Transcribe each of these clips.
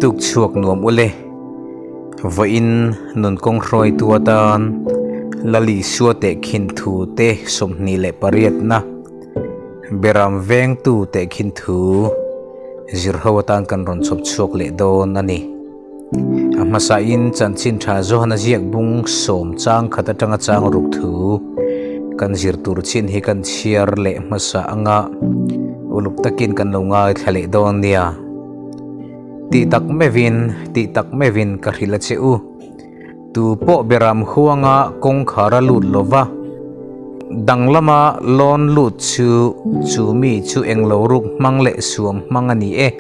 Tuk chhuak nuam ule. Vawiin nun kawng hruaitu atan Lal Isua tehkhin thu te 28na Beram vengtu tehkhin thu zirho atan kan rawn chhawp chhuak leh dawn a ni. A hmasain chanchin tha Johana ziak bung sawm chang khat atanga chang ruk thu kan zir tur chin hi kan chhiar leh hmasa anga uluk takin kan lo ngaithla leh dawn nia. Tih tak meuhin, tih tak meuhin ka hrilh a che u. Tu pawh beram huanga kawngkhar a lut lo va, danglama lawn lut chu chu mi chu englo ruk hmang leh suam hmang a ni e.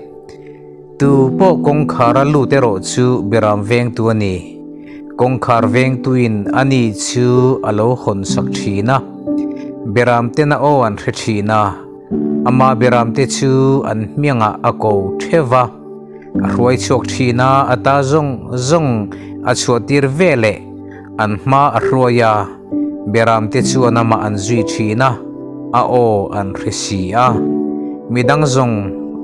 Tu pawh kawngkhar a lut erawh chu Beram vengtu a ni. Kawngkhar vengtuin a ni chu a lo hawn sak thin a, Beram ten a aw an hre thin a, ama Beram te chu an hmiangah a ko theuh va, a hruai chhuak thin a, a ta zawng zawng a chhuah tir veleh an hma a hruai a, Beram te chuan amah an zui thin a, a aw an hre si a. Midang zawng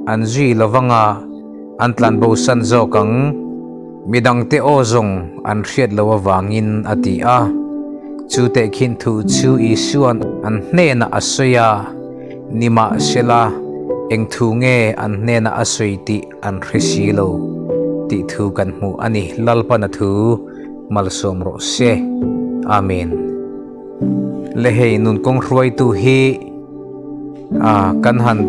an zui lo vanga an tlanbosan zawk ang, midangte aw zawng an hriat lo avangin a ti a. Chu tehkhin thu chu Isua'n an hnenah a sawi a, nimahsela eng thu nge an hnenah a sawi tih an hre si lo tih thu kan hmuh a ni. Lalpana thu malsawm rawh se. Amen. Le hei nun kawng hruaitu hi a kan han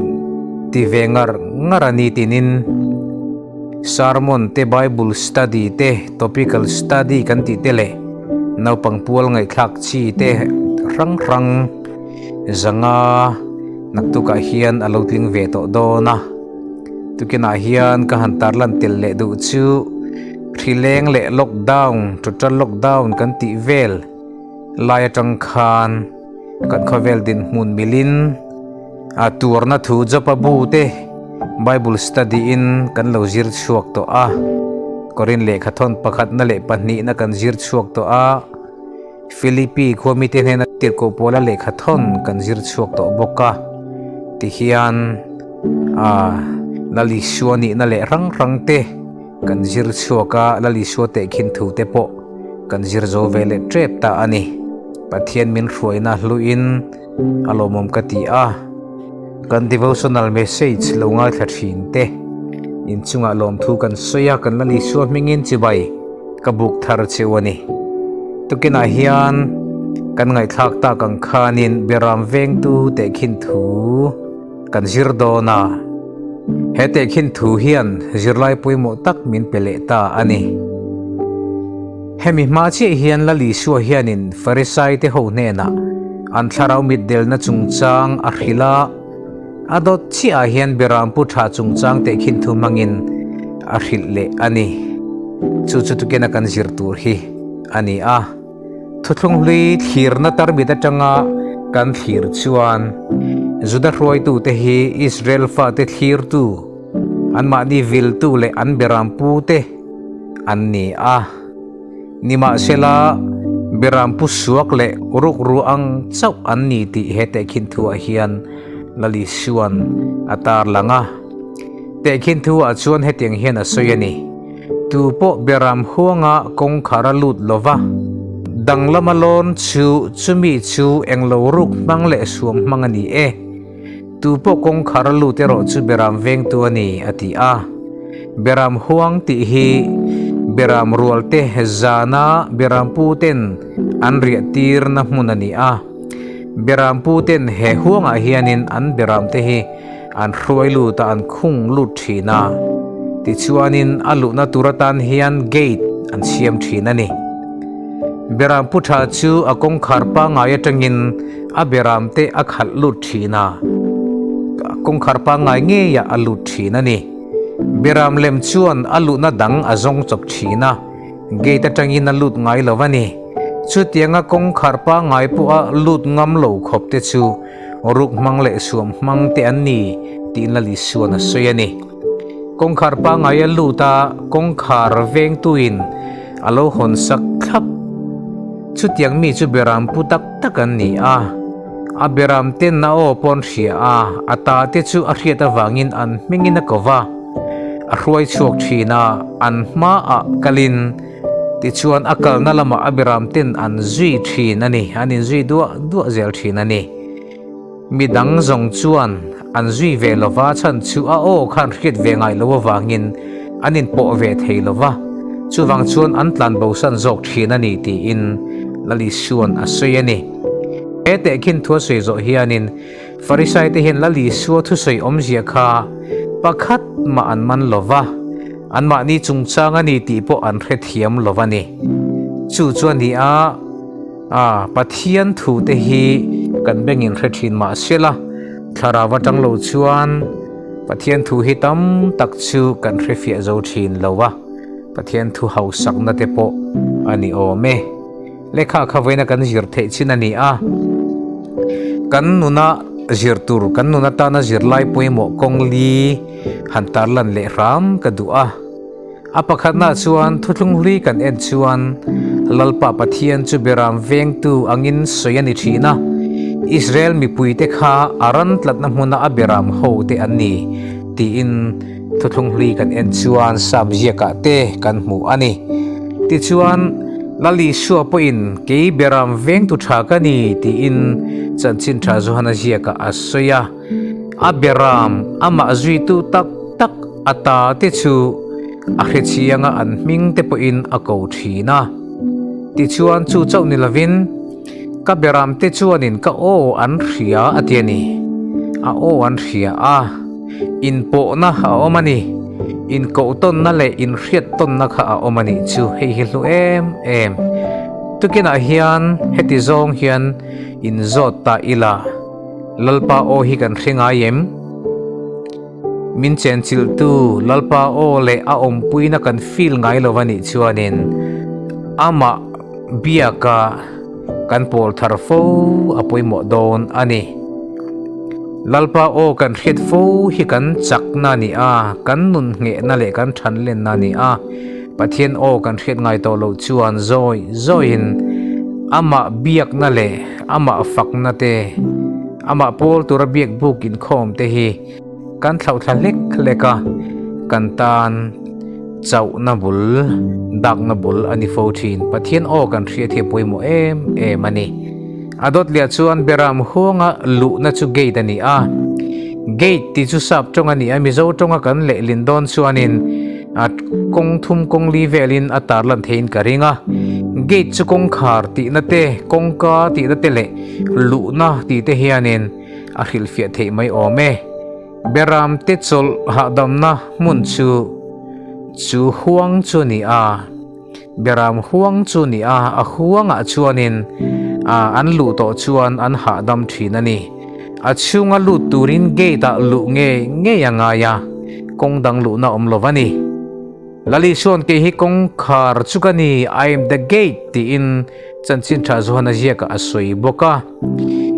ti ve ngar ngar a ni tinin sermon te bible study te topical study kan tih te leh naupang pual ngaihthlak chi te hrang hrang zanga naktukah hian a lo tling ve tawh dawn a tukinah hian ka han tarlan tel leh duh chu hrileng leh lockdown total lockdown kan tih vel lai atang khan kan khawvel dinhmun milin a tuarna thu Jopa bu te Bible study in kan lo zir chhuak tawh a Korin lehkha thawn pakhatna leh pahnihna kan zir chhuak tawh a Philippi khua mite hnena tirhkoh pawla lehkha thawn kan zir chhuak tawh bawk a tihian a Lal Isua nihna leh hrang hrang te Kan zir chhuak a, Lal Isua tehkhin thu te pawh kan zir zo ve leh tep ta a ni. Pathian min hruaina hluin a lawmawm ka ti a, kan devotional message lo ngaithla thin te inchungah lawmthu kan sawi a, kan Lal Isua hmingin chibai ka buk thar cheu a ni. Tukinah hian kan ngaihthlak tak ang khanin Beram vengtu tehkhin thu Kan zir dawn a, he tehkhin thu hian zirlai pawimawh tak min pe leh ta a ni. Hemi hma chiah hian Lal Isua hianin Farisai te ho hnenah an thlarau mitdelna chungchang a hrilh a, a dawt chiahah hian Berampu tha chungchang tehkhin thu hmangin a hrilh leh a ni. Chu chu tukena kan zir tur hi a ni a. Thuthlung hlui thlirna tarmit atanga kan thlir chuan Juda hruaitute hi Israel fate thlirtu, anmahni viltu leh an berampute an ni a. Nimahsela, berampu suak leh rukru ang chauh an ni tih he tehkhin thuah hian Lal Isua'n a tarlang a. Tehkhin thuah chuan hetiang hian a sawi a ni. Tu pawh beram huanga kawngkhar a lut lo va, danglama lawn chu chumi chu englo ruk hmang leh suam hmang a ni e. Tu pawh kawngkhar a lut erawh chu beram vengtu a ni, a ti a. Beram huang tih hi beram rualte zana berampu ten an riah tirna hmun a ni a. Berampu ten he huangah hianin an beramte hi An hruai lut a, an khung lut thin a. Tichuanin a luhna tur atan hian gate an siam thin a ni. Beram pu tha chu a kawngkhar pangngai atangin a beram te a khalh lut thin a, kawngkhar pangngai ngeiah a lut thin a ni. Beram lem chuan a luhna dang a zawng chawp thin a, gate atangin a lut ngai lo a ni. Chutianga kawngkhar pangngai pawha lut ngam lo khawp te chu Ruk hmang leh suam hmang te an ni tih Lal Isuan a sawi a ni. Kawngkhar pangngai a lut a, kawngkhar vengtuin a lo hawn sak thlap. Chutiang mi chu beram pu tak tak an ni a, a beram ten a aw pawn hria a, a ta te chu a hriat avangin an hmingin a ko va. a hruai chhuak thin a, an hmaah kalin tichuan a kalna lamah a beram ten an zui thin a ni, an inzui duah duah zel thin a ni. Mi dang zawng chuan an zui ve lo va, chhan chu a aw khan hriat ve ngai lo avangin an inpawh ve thei lo va, chuvang chuan an tlan bosan zawk thin a ni tiin Lal Isua'n a sawi a ni. He tehkhin thu a sawi zawh hianin Farisai te hian Lal Isua thusawi awmzia kha pakhat mah an man lo va, anmahni chungchang a ni tih pawh an hrethiam lo a ni. Chu chu a ni a. A, Pathian thu te hi kan bengin hre thin mah se la, thlarau atang lo chuan Pathian thu hi tam tak chu kan hre fiah zo thin lo a, Pathian thu hausakna te pawh a ni awm e. Lehkha kha vawiina kan zir theih chin a ni a, kan nuna zir tur, kan nun atana zirlai pawimawh kawng li han tarlan leh hram ka duh a. A pakhatnaah chuan thuthlung hlui kan en chuan Lalpa Pathian chu beram vengtu angin sawi a ni thin a, Israel mipuite kha a ran tlatna hmuna a beram ho te an ni tiin thuthlung hlui kan en chuan Sam ziakah te kan hmu a ni. Tichuan, Lal Isua pawhin kei beram vengtu tha ka ni tiin Chanchin Tha Johana ziakah a sawi a. A beram amah zuitu tak tak a ta te chu a hre chianga an hming te pawhin a ko thin a. Tichuan chu chauh ni lovin ka beram te chuanin ka aw an hria a ti a ni. A aw an hria a, inpawhna a awm a ni. Inkohtawnna leh inhriattawnna kha a awm a nih chu hei hi hlu em em. Tukinah hian heti zawng hian inzawt ta ila. Lalpa aw hi kan hre ngai em? Min chenchilhtu Lalpa aw leh a awmpuina kan feel ngai lo a nih chuanin amah biaka kan pawl thar fo a pawimawh dawn a ni. Lalpa aw kan hriat fo hi kan chakna a ni a, kan nun nghehna leh kan thanlenna a ni a. Pathian aw kan hriat ngai tawh loh chuan zawi zawiin amah biakna leh amah fakna te, amah pawl tura biak buk inkhawm te hi kan thlauhthla hlek hlek a, kan tan chauhna bul, dakna bul a ni fo thin. Pathian aw kan hriat hi a pawimawh em em a ni. A dawt liah chuan Beram huanga luhna chu gate a ni a, gate tih chu sap tawng a ni a, Mizo tawnga kan lehlin dawn chuanin, A kawng thum kawng li velin a tarlan theiin ka ring a, gate chu kawngkhar tihna te, kawngka tihna te leh luhna tih te hianin a hrilhfiah theih mai awm e. Beram te chawlh hahdamna hmun chu chu huang chu a ni a, beram huang chu a ni a, a huangah chuanin an luh tawh chuan an hahdam thin a ni. A chhunga lut turin gate ah luh ngei ngei a ngai a, kawng dang luhna awm lo a ni. Lali chuan kei hi kawngkhar chu ka ni, I am the gate tiin chanchin tha Johana ziakah a sawi bawk a.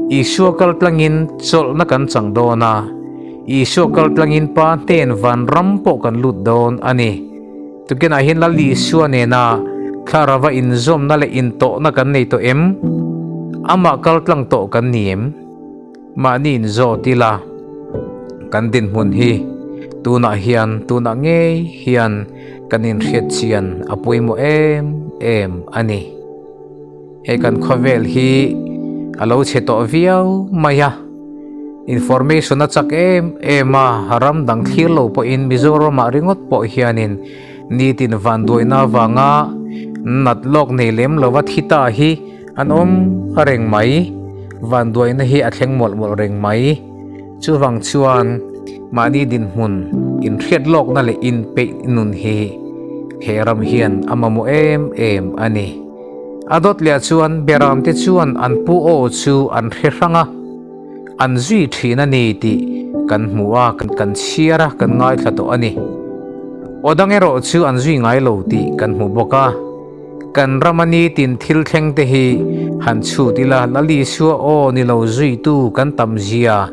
Isua kal tlangin chawlhna kan chang dawn a, Isua kal tlangin Pa hnen vanram pawh kan lut dawn a ni. Tukinah hian Lal Isua nena thlarava inzawmna leh intawhna kan nei tawh em? Amah kal tlang tawh kan ni em? Mahni inzawt ila kan dinhmun hi tunah hian tunah ngei hian kan inhriat chian a pawimawh em em a ni. Hei kan khawvel hi a lo chhe tawh viau mai a, information a chak em em a, ram dang thlir lo pawhin Mizoramah ringawt pawh hianin nitin vanduaina avanga nat lawk nei lem lova thi ta hi An awm reng mai, vanduaina hi a thleng mawlh mawlh reng mai. Chuvang chuan mahni dinhmun inhriat lawkna leh inpeih nun hi he ram hian a mamawh em em a ni. A dawt leh chuan beramte chuan an pu aw chu an hre hrang a, an zui thin a ni tih kan hmu a, kan chhiar a, kan ngaithla tawh a ni. Aw dang erawh chu an zui ngai lo tih kan hmu bawk a. Kan rama nitin thil thleng te hi han chhut ila, Lal Isua aw ni lo zuitu kan tam zia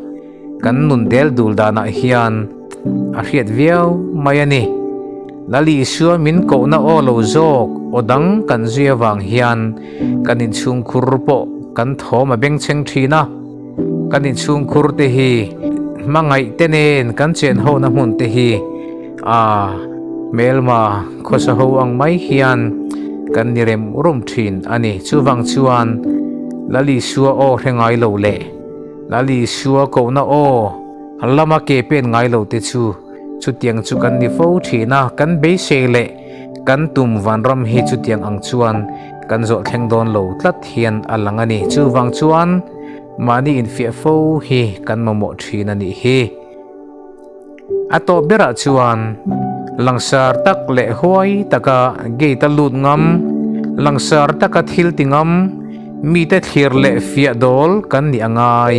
kan nun del dul danah hian a hriat viau mai a ni. Lal Isua min kohna aw lo zawk aw dang kan zui avang hian kan inchhungkhur pawh kan thawm a bengchheng thin a, kan inchhungkhur te hi hmangaih te nen kan chenhona hmun te hi. A hmelma khawsa ho ang mai hian kan ni rem rum thin a ni. Chuvang chuan Lal Isua aw hre ngai lo leh Lal Isua kohna aw lama ke pen ngai lo te chu chutiang chu kan ni fo thin a, kan beisei leh kan tum vanram hi chutiang ang chuan kan zawh thleng dawn lo tlat hian a lang a ni. Chuvang chuan mahni infiah fo hi kan mamawh thin a nih hi. A tawp berah chuan langsar tak leh huai taka gate a lut ngam, langsar taka thil ti ngam, mite thlir leh fiah dawl kan nih a ngai.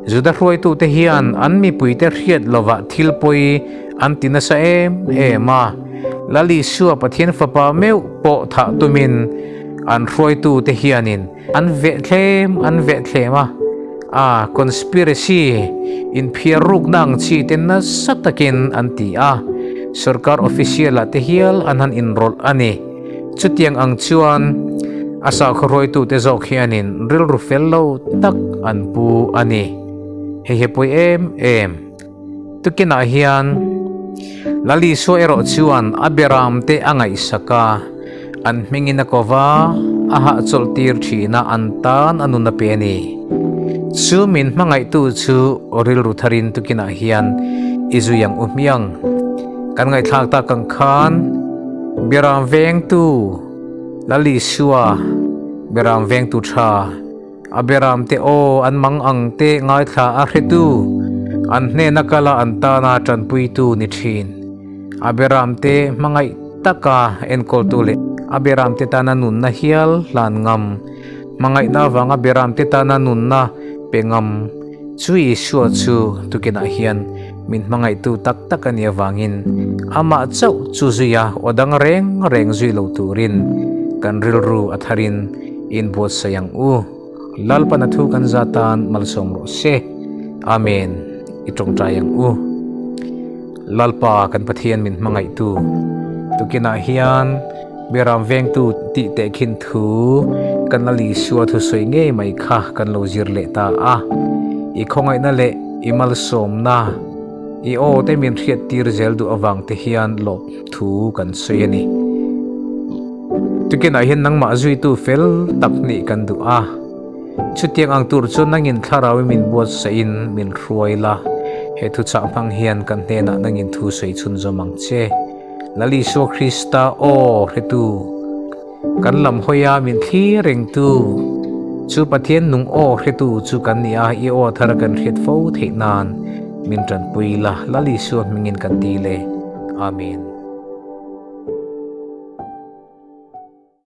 Juda hruaitute hian an mipuite hriat lovah thil pawi an ti nasa em em a, Lal Isua Pathian Fapa meuh pawh thah tumin an hruaitute hianin An vehthlem an vehthlem a, a conspiracy inphiar rukna ang chi te nasa takin an ti a, sorkar official ah te hial an han inrawlh a ni. Chutiang ang chuan a sakhaw hruaitute zawk hianin rilru fel lo tak an pu a ni. Hei hi pawi em em. Tukinah hian Lal Isua erawh chuan a beramte a ngaihsak a, an hmingin a ko va, a hahchawlh tir thin a, an tan a nun a pe a ni. Chu min hmangaihtu chu rilru tharin tukinah hian i zui ang u hmiang. Kan ngaihthlak tak ang khan beram vengtu Lal Isua, beram vengtu tha, A beramte aw an mang ang te ngaithla a hretu, an hnena kala an tana tanpuitu ni thin. A beramte hmangaih taka enkawltu leh a beramte tana nunna hial hlan ngam, hmangaihna avanga beramte tana nunna pe ngam chu Isua chu tukinah hian min hmangaihtu tak tak a nih avangin amah chauh chu zui a aw dang reng reng zui lo turin kan rilru a tharin Inbuatsaih ang u. Lalpan a thu kan za tan malsawm rawh se. Amen. I tawngtai ang u. Lalpa kan Pathian min hmangaihtu. Tukinah hian Beram vengtu tih tehkhin thu kan Lal Isua thusawi ngei mai kha kan lo zir leh ta a. I khawngaihna leh i malsawmna i aw te min hriattir zel duh avang te hian lawp thu kan sawi a ni. Tukinah hian nangmah zuitu fel tak nih kan duh a, chutiang ang tur chu nangin thlarau i min buatsaih in min hruai la, he thuchah hmang hian kan hnenah nangin thu sawi chhunzawm ang che. Lal Isua Krista aw hretu, kan lam hawia min thlir rengtu, chu Pathian nung aw hretu chu kan ni a, i aw thar kan hriat fo theih nan min tanpui la, Lal Isua hmingin kan ti le. Amen.